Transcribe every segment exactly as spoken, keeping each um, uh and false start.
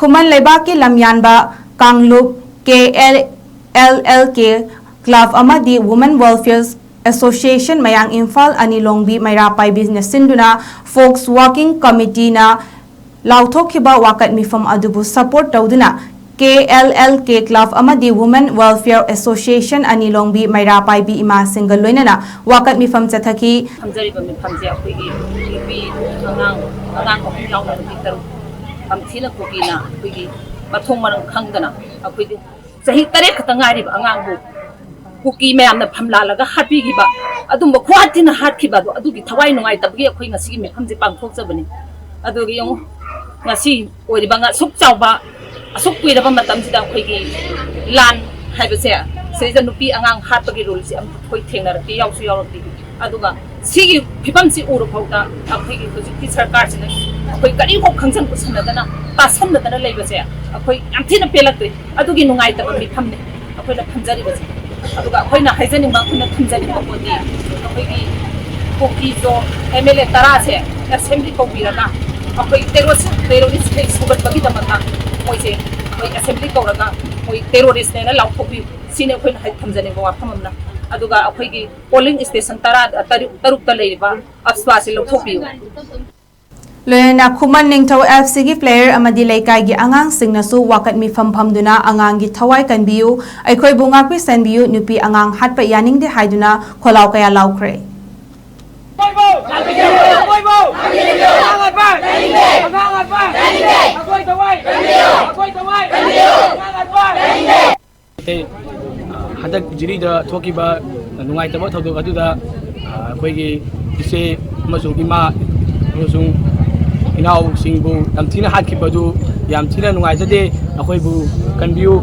ꯈꯨꯃꯟ ꯂꯩꯕꯥꯛꯀꯤ ꯂꯝꯌꯥꯟꯕ ꯀꯥꯡꯂꯨꯞ ꯀꯦ L L L ꯀꯦ club ꯑꯃꯗꯤ Women Welfare Association ꯃꯌꯥꯡ ꯏꯝꯐꯥꯜ ꯑꯅꯤꯂꯣꯡꯕꯤ ꯃꯩꯔꯥ ꯄꯥꯏꯕꯤꯅ ꯁꯤꯟꯗꯨꯅ ꯐꯣꯛꯁ ꯋꯥꯔꯀꯤꯡ ꯀꯃꯤꯇꯤꯅ ꯂꯥꯎꯊꯣꯛꯈꯤꯕ ꯋꯥꯀꯠ ꯃꯤꯐꯝ ꯑꯗꯨꯕꯨ ꯁꯄꯣꯔꯠ ꯇꯧꯗꯨꯅ ꯀꯦ ꯑꯦꯜ ꯑꯦꯜ ꯀꯦ ꯀ꯭ꯂꯕ ꯑꯃꯗꯤ Women Welfare Association ꯑꯅꯤꯂꯣꯡꯕꯤ ꯃꯩꯔꯥ ꯄꯥꯏꯕꯤ ꯏꯃꯥꯁꯤꯡꯒ ꯂꯣꯏꯅꯅ ꯋꯥꯀꯠ ꯃꯤꯐꯝ ꯆꯠꯊꯈꯤ꯫ ꯐꯝꯖꯔꯤꯕ ꯃꯤꯐꯝꯁꯦ ꯑꯩꯈꯣꯏꯒꯤ ꯅꯨꯄꯤ ꯑꯉꯥꯡ, ꯑꯉꯥꯡ ꯑꯍꯨꯝ ꯌꯥꯎꯅ ꯅꯨꯄꯤ ꯇꯔꯨꯛ ꯇꯝꯊꯤꯅ ꯀꯨꯀꯤꯅ ꯑꯩꯈꯣꯏꯒꯤ ꯃꯊꯣꯡ ꯃꯔꯝ ꯈꯪꯗꯅ ꯑꯩꯈꯣꯏꯒꯤ ꯆꯍꯤ ꯇꯔꯦꯠ ꯈꯛꯇ ꯉꯥꯏꯔꯤꯕ ꯑꯉꯥꯡꯕꯨ ꯀꯨꯀꯤ ꯃꯌꯥꯝꯅ ꯐꯝꯂꯥꯜꯂꯒ ꯍꯥꯠꯄꯤꯈꯤꯕ, ꯑꯗꯨꯝꯕ ꯈꯨꯍꯥꯠ ꯊꯤꯅ ꯍꯥꯠꯈꯤꯕ ꯑꯗꯣ ꯑꯗꯨꯒꯤ ꯊꯋꯥꯏ ꯅꯨꯡꯉꯥꯏꯇꯕꯒꯤ ꯑꯩꯈꯣꯏ ꯉꯁꯤꯒꯤ ꯃꯤꯐꯝꯁꯦ ꯄꯥꯡꯊꯣꯛꯆꯕꯅꯤ꯫ ꯑꯗꯨꯒ ꯌꯦꯡꯉꯨ, ꯉꯁꯤ ꯑꯣꯏꯔꯤꯕ ꯉ-, ꯑꯁꯨꯛ ꯆꯥꯎꯕ, ꯑꯁꯨꯛ ꯀꯨꯏꯔꯕ ꯃꯇꯝꯁꯤꯗ ꯑꯩꯈꯣꯏꯒꯤ ꯂꯥꯟ ꯍꯥꯏꯕꯁꯦ ꯁꯤꯗꯩꯗ ꯅꯨꯄꯤ ꯑꯉꯥꯡ ꯍꯥꯠꯄꯒꯤ ꯔꯨꯜꯁꯦ ꯑꯝ-, ꯑꯩꯈꯣꯏ ꯊꯦꯡꯅꯔꯛꯇꯦ, ꯌꯥꯎꯁꯨ ꯌꯥꯎꯔꯛꯇꯦ꯫ ꯑꯗꯨꯒ ꯁꯤꯒꯤ ꯐꯤꯕꯝꯁꯤ ꯎꯔ ꯐꯥꯎꯗ ꯑꯩꯈꯣꯏꯒꯤ ꯍꯧꯖꯤꯛꯀꯤ ꯁꯔꯀꯥꯔꯁꯤꯅ ꯑꯩꯈꯣꯏ ꯀꯔꯤꯐꯥꯎ ꯈꯪꯖꯟ ꯎꯁꯟꯅꯗꯅ, ꯇꯥꯁꯟꯅꯗꯅ ꯂꯩꯕꯁꯦ ꯑꯩꯈꯣꯏ ꯌꯥꯝ ꯊꯤꯅ ꯄꯦꯜꯂꯛꯇ꯭ꯔꯦ꯫ ꯑꯗꯨꯒꯤ ꯅꯨꯡꯉꯥꯏꯇꯕ ꯃꯤꯐꯝꯅꯤ ꯑꯩꯈꯣꯏꯅ ꯐꯝꯖꯔꯤꯕꯁꯦ꯫ ꯑꯗꯨꯒ ꯑꯩꯈꯣꯏꯅ ꯍꯥꯏꯖꯅꯤꯡꯕ, ꯑꯩꯈꯣꯏꯅ ꯊꯝꯖꯅꯤꯡꯕ ꯄꯣꯠꯇꯤ ꯑꯩꯈꯣꯏꯒꯤ ꯀꯨꯀꯤꯁꯨ ꯑꯦꯝ ꯑꯦꯜ ꯑꯦ ꯇꯔꯥꯁꯦ ꯑꯦꯁꯦꯝꯕ꯭ꯂꯤ ꯀꯧꯕꯤꯔꯒ ꯑꯩꯈꯣꯏ ꯇꯦꯔꯣꯔꯤꯁ, ꯇꯦꯔꯣꯔꯤꯁ ꯁꯨꯒꯠꯄꯒꯤꯗꯃꯛꯇ ꯃꯣꯏꯁꯦ ꯑꯩꯈꯣꯏ ꯑꯦꯁꯦꯝꯕ꯭ꯂꯤ ꯀꯧꯔꯒ ꯃꯣꯏ ꯇꯦꯔꯣꯔꯤꯁꯅꯦꯅ ꯂꯥꯎꯊꯣꯛꯄꯤꯌꯨ꯫ ꯁꯤꯅꯤ ꯑꯩꯈꯣꯏꯅ ꯍꯥꯏ-, ꯊꯝꯖꯅꯤꯡꯕ ꯋꯥꯐꯝ ꯑꯃꯅ꯫ ꯑꯗꯨꯒ ꯑꯩꯈꯣꯏꯒꯤ ꯄꯣꯂꯤꯡ ꯁ꯭ꯇꯦꯁꯟ ꯇꯔꯥ, ꯇꯔꯨꯛ, ꯇꯔꯨꯛꯇ ꯂꯩꯔꯤꯕ ꯑꯞꯁ꯭ꯋꯥꯁꯤ ꯂꯧꯊꯣꯛꯄꯤꯌꯨ꯫ ꯂꯣꯏꯅꯅ ꯈꯨꯃꯟ ꯅꯤꯡꯊꯧ ꯑꯦꯐ ꯁꯤꯒꯤ ꯄ꯭ꯂꯦꯌꯔ ꯑꯃꯗꯤ ꯂꯩꯀꯥꯏꯒꯤ ꯑꯉꯥꯡꯁꯤꯡꯅꯁꯨ ꯋꯥꯀꯠ ꯃꯤꯐꯝ ꯐꯝꯗꯨꯅ ꯑꯉꯥꯡꯒꯤ ꯊꯋꯥꯏ ꯀꯟꯕꯤꯌꯨ, ꯑꯩꯈꯣꯏꯕꯨ ꯉꯥꯛꯄꯤ ꯁꯦꯟꯕꯤꯌꯨ, ꯅꯨꯄꯤ ꯑꯉꯥꯡ ꯍꯥꯠꯄ ꯌꯥꯅꯤꯡꯗꯦ ꯍꯥꯏꯗꯨꯅ ꯈꯣꯜꯂꯥꯎ ꯀꯌꯥ ꯂꯥꯎꯈ꯭ꯔꯦ꯫ ꯍꯟꯗꯛ ꯖꯤꯔꯤꯗ ꯊꯣꯛꯈꯤꯕ ꯅꯨꯡꯉꯥꯏꯇꯕ ꯊꯧꯗꯣꯛ ꯑꯗꯨꯗ, ꯑ, ꯑꯩꯈꯣꯏꯒꯤ ꯏꯆꯦ ꯑꯃꯁꯨꯡ ꯏꯃꯥ ꯑꯃꯁꯨꯡ ꯏꯅꯥꯎꯁꯤꯡꯕꯨ ꯌꯥꯝ ꯊꯤꯅ ꯍꯥꯠꯈꯤꯕꯗꯨ ꯌꯥꯝ ꯊꯤꯅ ꯅꯨꯡꯉꯥꯏꯖꯗꯦ꯫ ꯑꯩꯈꯣꯏꯕꯨ ꯀꯟꯕꯤꯌꯨ꯫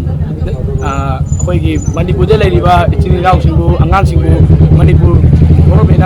ꯑ, ꯑꯩꯈꯣꯏꯒꯤ ꯃꯅꯤꯄꯨꯔꯗ ꯂꯩꯔꯤꯕ ꯏꯆꯤꯜ ꯏꯅꯥꯎꯁꯤꯡꯕꯨ, ꯑꯉꯥꯡꯁꯤꯡꯕꯨ ꯃꯅꯤꯄꯨꯔ ꯒꯣꯚꯔꯟꯃꯦꯟ